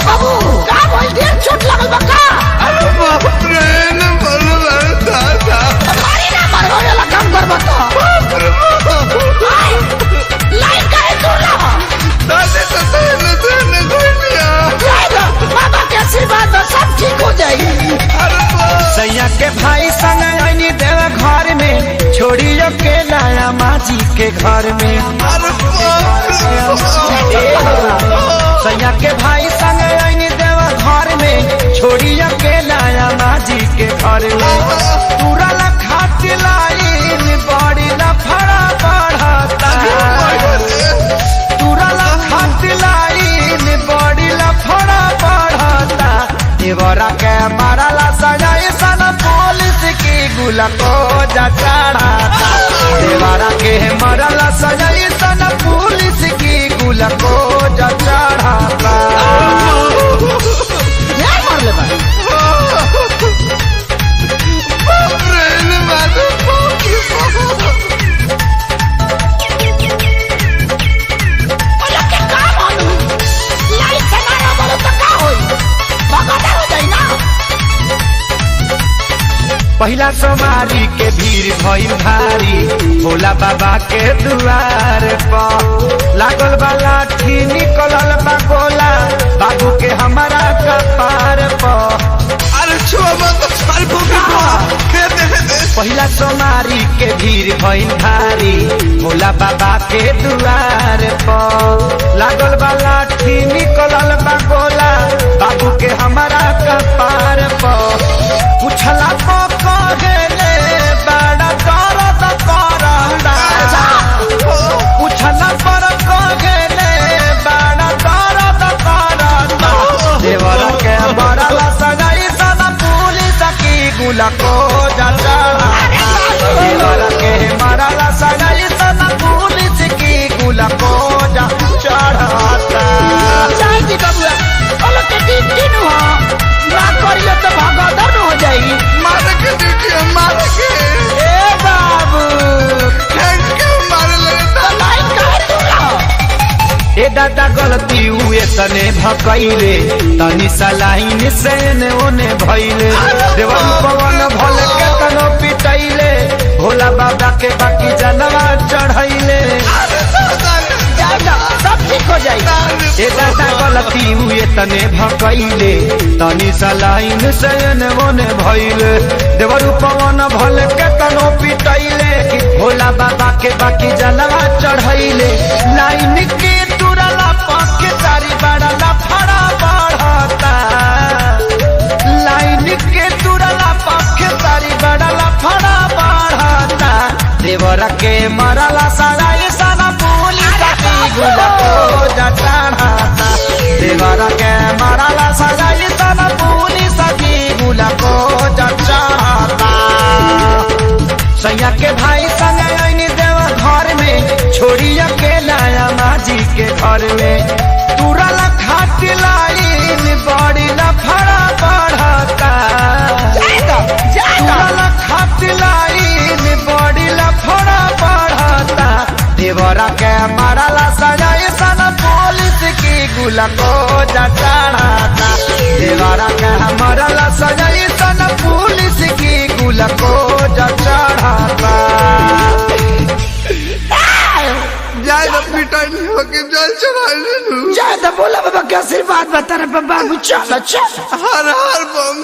बाबू का भइल ढेर चोट लागल बा का? अरे बाप रे ने बोलो दादा। मारी ना मरवा वाला काम करबा तो। बाप रे बाप। आय, लाइन काहे तोड़ला हो? दादी तो तेने तेने घुमिया। जाए दो, बाबा के आशीर्वाद बा, सब ठीक हो जाई। अरे बाप। सैया के भाई संग आईनी देव घर में, छोड़ी अकेला माजी के घर में। अरे बाप रे बाप। सैया के भाई संग आईनी देव घर में, छोड़ी अकेला माजी के घर में। तुरल खाट लाइन बड़ी लफड़ा बढ़ता। तुरल खाट लाइन बड़ी लफड़ा बढ़ता। देवरा के मारला सजाए सन पुलिस की गुला को जा चढ़ाता। देवरा के मारला सजाए सन पुलिस की गुला को जा चढ़ाता। ढेर मारले बा। बाप रे ने मारो बाप रे बाप। ओला के का मालूम? लाइन से ना रहो बोलो तो का होई? भगोड़ा हो जाई ना। पहिला सोमारी के भीड़ भइल भारी भोला बाबा के दुआर पर। लागल बा लाठी निकलल बा गोला बाबू के हमारा कपार पर। अरे छुआ मत, अरे बाप रे बाप। दे दे दे। पहिला सोमारी के भीड़ भइल भारी भोला बाबा के दुआर पर। लागल बा लाठी निकलल बा गोला बाबू के हमारा कपार पर। पूछला को कहेले बड़ा दर्द करता। पूछला पर कहेले बड़ा दर्द करता। देवर के मरला सगाई सदा पुलिस की गुला को जा चढ़ाता। देवर के मरला सगाई सदा पुलिस की गुला को जा चढ़ाता। जाए दी बबुआ, ओला के दिन दिन हो। ना करिले तो भगोड़ा हो जाई। मारे के ड्यूटी मारे के। ए बाबू thank you मारे लगे तो लाइन काहे तोड़ला हो? ए दादा गलती हुए तने भकैले, तनी सलाइन से ने ओने भैले। देवर पवन भल के तनो पिटैले, भोला बाबा के बाकी जनवा चढ़ैले। अरे दादा जाए दो, सब ठीक हो जाई। ए दादा गलती हुए तने भकैले, तनी सलाइन से ने ओने भैले। देवर पवन भल के तनो पिटैले, भोला बाबा के बाकी जनवा चढ़ैले। लाइन के तुरला पाके चारी बड़ा लफड़ा बढ़ता। लाइन के तुरला पाके चारी बड़ा लफड़ा बढ़ता। देवर के मरला सड़ाई सना पुलिस की गुला को जा चढ़ाता। देवर के मरला सड़ाई सना पुलिस की गुला को जा चढ़ाता। सैया के भाई संग आईनी देव घर में, छोड़ी अकेला माजी के घर में। तुरल खाट लाइन बड़ी लफड़ा बढ़ता। जाए दो, जाए दो। तुरल खाट लाइन बड़ी लफड़ा बढ़ता। देवरा के मारला सजाए सन पुलिस की गुला को जा चढ़ाता। देवरा के मारला सजाए सन पुलिस की गुला को जा चढ़ाता। जाए ना पिटाई नहीं होके जल चढ़ाई नहीं। जाए दो, भोला बाबा के आशीर्वाद बा तेरे पे बाबू। चलो चलो। हर हर बम।